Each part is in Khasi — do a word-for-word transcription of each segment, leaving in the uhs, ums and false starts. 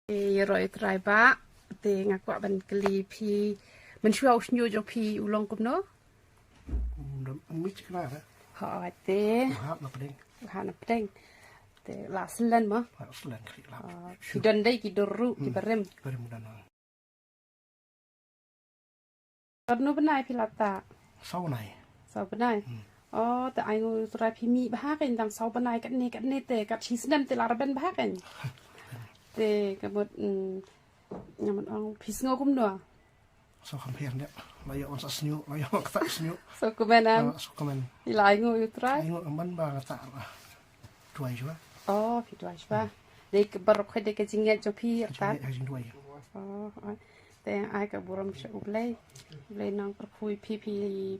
Te ïaroh ïa u Trai Bah, te nga kwah ban kylli phi, mynshuwa u shñiuh jong phi u long kumno? Kum dam ang mi chikna re. Ho, te. Hap na pdeng. Hap na pdeng. Te la slen mo? La slen kri la. Ah, ki don dei ki dur ruh, ki barim. Barim don. Katno bnai phi la tah? Saw bnai. Saw bnai. Hmm. Oh, te ai nguh ïa u Trai phi mih bha kein tang saw bnai katne katne te kat shi snem te la rben bha kein. Te ka mut, mm, nga mut ong phi sngew kumno? Saw kham pher ne. La ïoh wan sa sñiuh, la ïoh wan sa sñiuh. Saw kmen am? Ah, saw kmen. Phi la ai nguh ïa u Trai? Ai nguh man ba nga tah. Duwai shuwa. Oh, phi duwai shuwa. Dei ka baroh ka dei ka jingngeit jong phi, ka jingngeit, ka jingduwai. Oh, oh. Te ai ka burom sha U Blei. U Blei nang pyrkhu ïa phi, phi,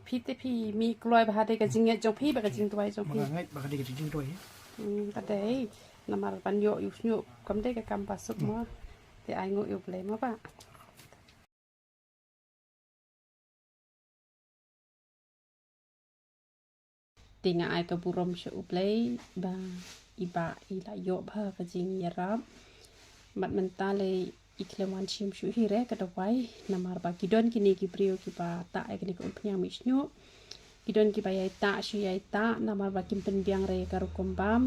phi te phi mih kloi bha dei ka jingngeit jong phi bad ka jingduwai jong phi. Nga ngeit ba ka dei ka jingduwai. Hmm, ka dei. Namar ban ïoh ïa u shñiuh kam dei ka kam ba suk mo. Te ai nguh ïa U Blei mo Bah. Te nga ai ka burom sha U Blei ba i Bah i la ïoh bha ka jingïarap. Bad mynta lei i khlem wan shim shuh hi re ka dawai namar ba ki don kine ki briew kiba tah ïa kane ka umphniang mih shñiuh. Ki don kiba ïai tah shu ïai tah namar ba kim pynbiang re ka rukom bam.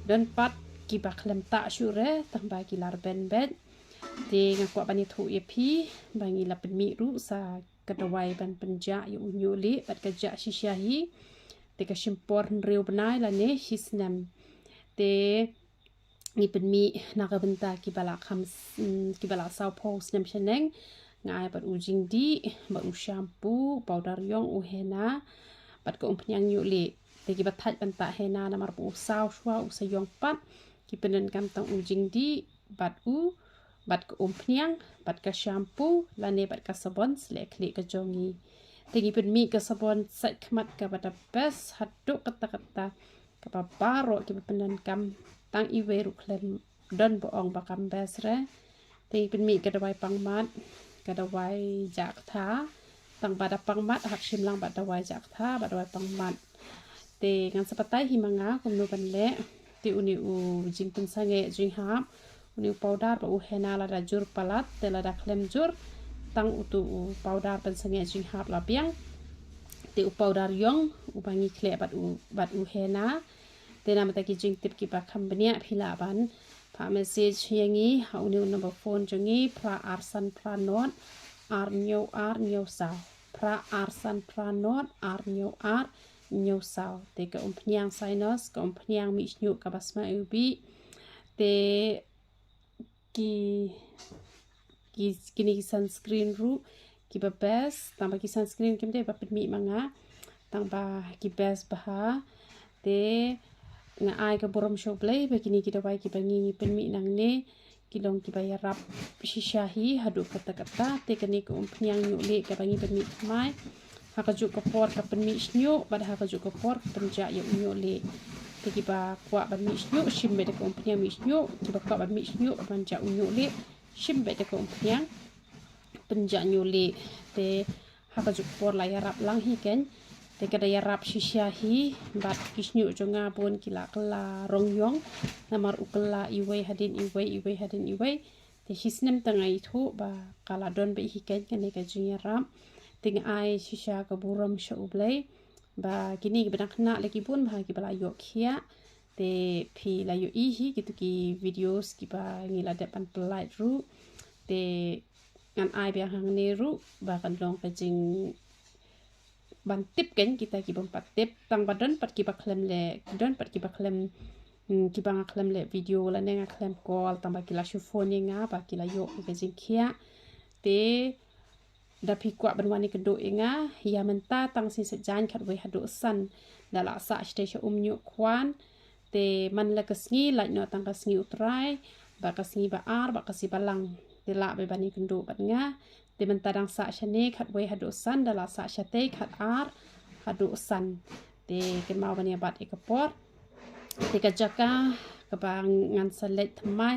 Don pat kiba khlem tah shuh re tang ba ki la rben beit. Te nga kwah ban ïathuh ïa phi ba ngi la pynmih ruh sa ka dawai ban pynjah ïa u ñiuh lieh bad ka jah shisha hi. Te ka shim por hynriew bnai lane shi snem. Te ngi pynmih na ka bynta kiba la kham s-, mm, kiba la sawphew snem shaneng. Nga ai bad u jingdih, bad u shampoo, powder ïong, u henna, bad ka umphniang ñiuh lieh. Te kiba thait ban tah henna namar ba u saw shuwa u sa ïong pat. Ki pyndonkam tang u jingdih, bad u, bad ka umphniang, bad ka shampoo, lane bad ka sabon sleh khlieh ka jong ngi. Te ngi pynmih ka sabon sait khmat kaba da best haduh katta katta, kaba baroh kiba pyndonkam tang iwei ruh khlem don ba ong ba kam best re. Te ngi pynmih ka dawai pangmat, ka dawai jah ktha, tang ba da pangmat hap shim lang bad dawai jah ktha bad dawai pangmat. Te ngan sa batai hi ma nga kumno ban leh. Te une u jingpynsangeh jinghap, une u powder bad u henna lada jur palat, te lada khlem jur, tang utu u powder pynsangeh jinghap la biang. Te u powder ïong uba ngi khleh bad u, bad u henna. Te namar ta ki jingtip kiba kham bniah phi lah ban phah message ïa ngi ha une u number phone jong ngi, phra ar san phra nod ar hynñiew ar hynñiew saw. Phra ar san phra nod ar hynñiew ar hynñiew saw. Te ka umphniang sinus, ka umphniang mih shñiuh kaba sma iwbih. Te ki, ki, kine ki sunscreen ruh kiba best, tang ba ki sunscreen kim dei ba pynmih ma nga, tang ba ki best bha. Te nga ai ka burom sha U Blei ba kine ki dawai kiba ngi, ngi pynmih nangne ki long kiba ïarap shisha hi haduh katta katta. Te kane ka umphniang ñiuh lieh kaba ngi pynmih thymmai, ha kajuh ka por ka pynmih shñiuh bad ha kajuh ka por ka pynjah ïa u ñiuh lieh. Te kiba kwah ban mih shñiuh shim beit da ka umphniang mih shñiuh, kiba kwah ban mih shñiuh bad ban jah u ñiuh lieh shim beit da ka umphniang pynjah ñiuh lieh. Te ha kajuh ka por la ïarap lang hi kein. Te ka da ïarap shisha hi bad ki shñiuh jong nga bun ki la kylla rong ïong namar u kylla iwei hadien iwei, iwei hadien iwei. Te shi snem tang nga ithuh ba ka la don beit hi kein kane ka jingïarap. Te nga ai shisha ka burom sha U Blei ba kine kiba dang khynnah la ki bun bha kiba la ïoh khiah. Te phi la ïohi hi kito ki videos kiba ngi la dep ban pynlait ruh. Te ngan ai biang hangne ruh ba kan long ka jing ban tip kein kita ki bym pat tip, tang ba don pat kiba khlem leh, don pat kiba khlem, mm, kiba nga khlem leh video lane nga khlem call, tang ba ki la shu phone ïa nga ba ki la ïoh ka jingkhiah. Te da phi kwah ban wan ïakynduh ïa nga, ïa mynta tang sngi Saitjaiñ khatwei haduh san da la sah shatei sha Umñiuh Khwan. Te man la ka sngi lait noh tang ka sngi U Trai, ba ka sngi ba ar, ba ka sngi ba lang. Te lah beit ban ïakynduh bad nga. Te mynta dang sah shane khatwei haduh san, da la sah shatei khatar haduh san. Te kynmaw ban ïa bat ïa ka por. Te ka jaka kaba ngan sa leit thymmai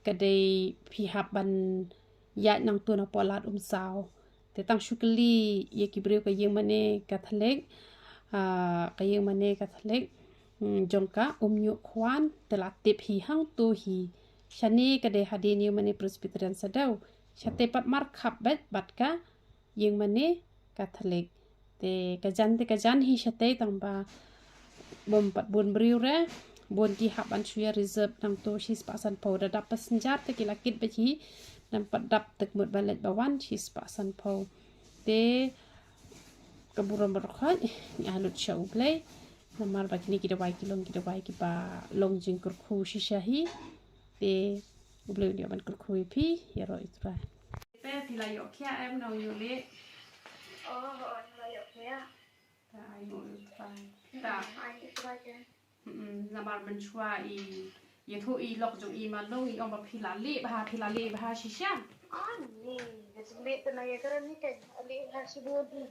ka dei phi hap ban ïaid nangta napoh Lad Umsaw. Te tang shu kylli ïa ki briew ka ïing mane Katholik, ah, ka ïing mane Katholik, mm, jong ka Umñiuh Khwan, te la tip hi hangto hi. Shane ka dei hadien ïing mane Presbyterian shadoh. Shatei pat markhap beit bad ka ïing mane Catholic. Te ka jan te ka jan hi shatei tang ba bym pat bun briew re. Bun ki hap ban shu ïa reserve nangto shispah sanphew, da dap passenger te ki la kit beit hi. Nang pat dap te ka mut ban leit ba wan shispah sanphew. Te ka burom baroh khoit ngi ai lut sha U Blei. Namar ba kine ki dawai ki long ki dawai kiba long jingkyrkhu shisha hi. Te U Blei un ïoh ban kyrkhu ïa phi, ïaroh ïa U Trai. Te phi la ïoh khiah em, nong ïoh leh? Oh, oh, la ïoh khiah. Ta ai nguh ïa U Trai. Ta ai nguh ïa U Trai te. Mm, namar mynshuwa i ïathuh i lok jong i ma long i ong ba phi la leh bha, phi la leh bha shisha. Ani, da shu leh te na ïa kren ni ke, leh bha shu bun.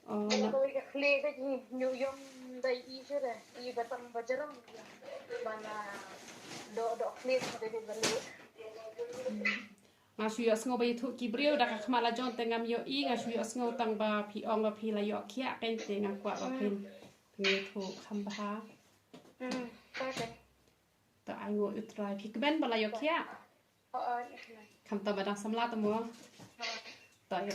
Oh, na. Ko i ka khleh ka ji, ñu yong dai i shu re, i ba tang ba jarang. Ba na do do khleh ka dei ba leh. Nga shu ïohsngew ba ïathuh ki briew da ka khmat la jon te ngam ïohi, nga shu ïohsngew tang ba phi ong ba phi la ïoh khiah kein te nga kwah ba phin, phin ïathuh kham bha. Hmm, okay. Ta ai nguh ïa U Trai, phi kmen ba la ïoh khiah. Oh, oh, ïa. Kham ta ba dang samla ta mo. Oh. Ta ïa